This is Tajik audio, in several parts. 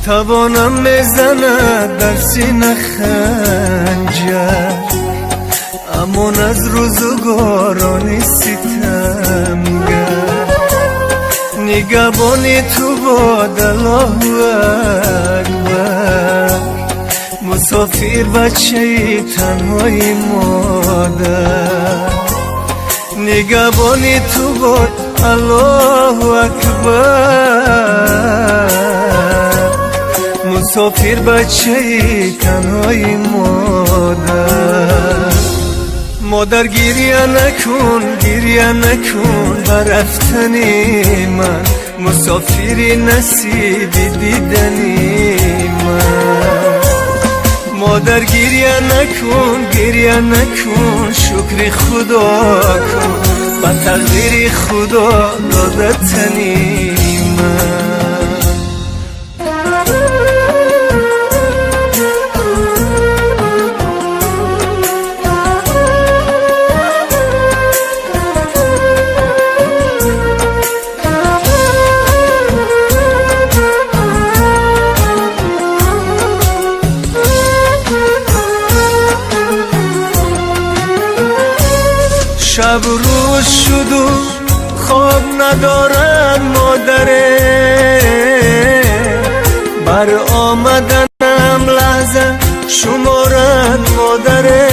Тавонам мезанад дар сина ханҷар, амон аз рӯзгорони ситамгар. Нигаҳбони ту бод, Аллоҳу акбар. Мусофир бачаи танҳои модар. Нигаҳбони ту бод, Аллоҳу акбар. Мусофир бачаи танҳои модар. Модар, гиря накун, гиря накун бар рафтани ман. Мусофири насиби дидани ман. Модар, гиря накун, гиря накун, шукри Худо кун, ба тақдири Худо додатани ман. Шаб рӯз шуду хоб надорад модаре, бар омаданам лаҳза шуморад модаре.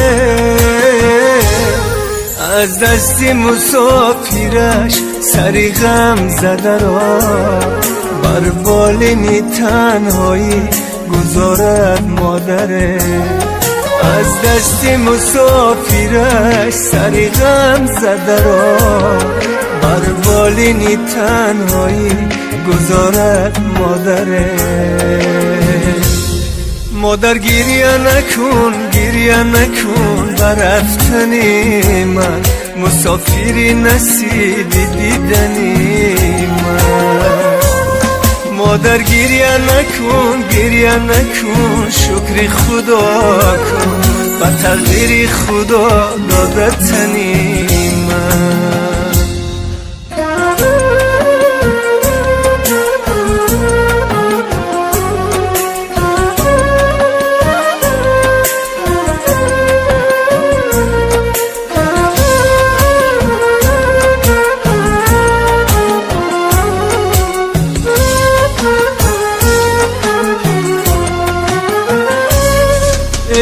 Аз дасти мусофираш сари ғам задаро бар болини танҳоӣ гузорад модаре. Аз дасти мусофираш сари ғам задаро бар болини танҳоӣ гузорад модаре. Модар, гиря накун, гиря накун бар рафтани ман. Мусофири насиби дидани ман. Модар, гиря накун, гиря накун, шукри Худо кун, ба тақдири Худо додатани ман.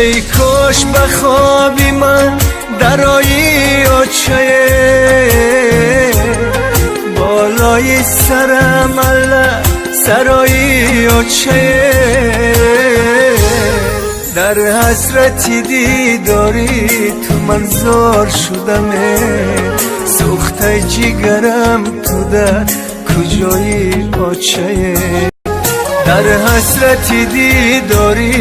Эй кош ба хоби ман дарои очае, болои сарам алла сарои очае. Дар ҳасрати дидори ту ман зор шудаме, сӯхтаи ҷигарам, ту дар куҷои, очае? Дар ҳасрати дидори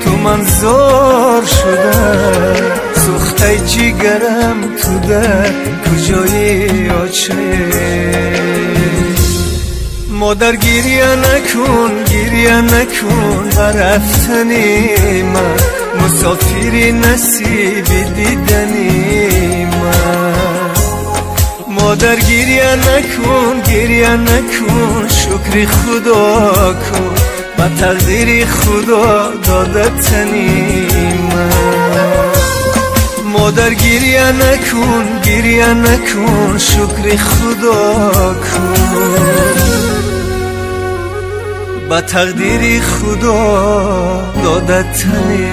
ту ман зор шудам, сӯхтаи ҷигарам, ту дар куҷои, очае? Модар, гиря накун, гиря накун бар рафтани ман. Мусофири насиби дидани ман. Модар, гиря накун, гиря накун, шукри Худо кун, ба тақдири Худо додатани ман. Модар, гиря накун, гиря накун, шукри Худо кун, ба тақдири Худо додатани.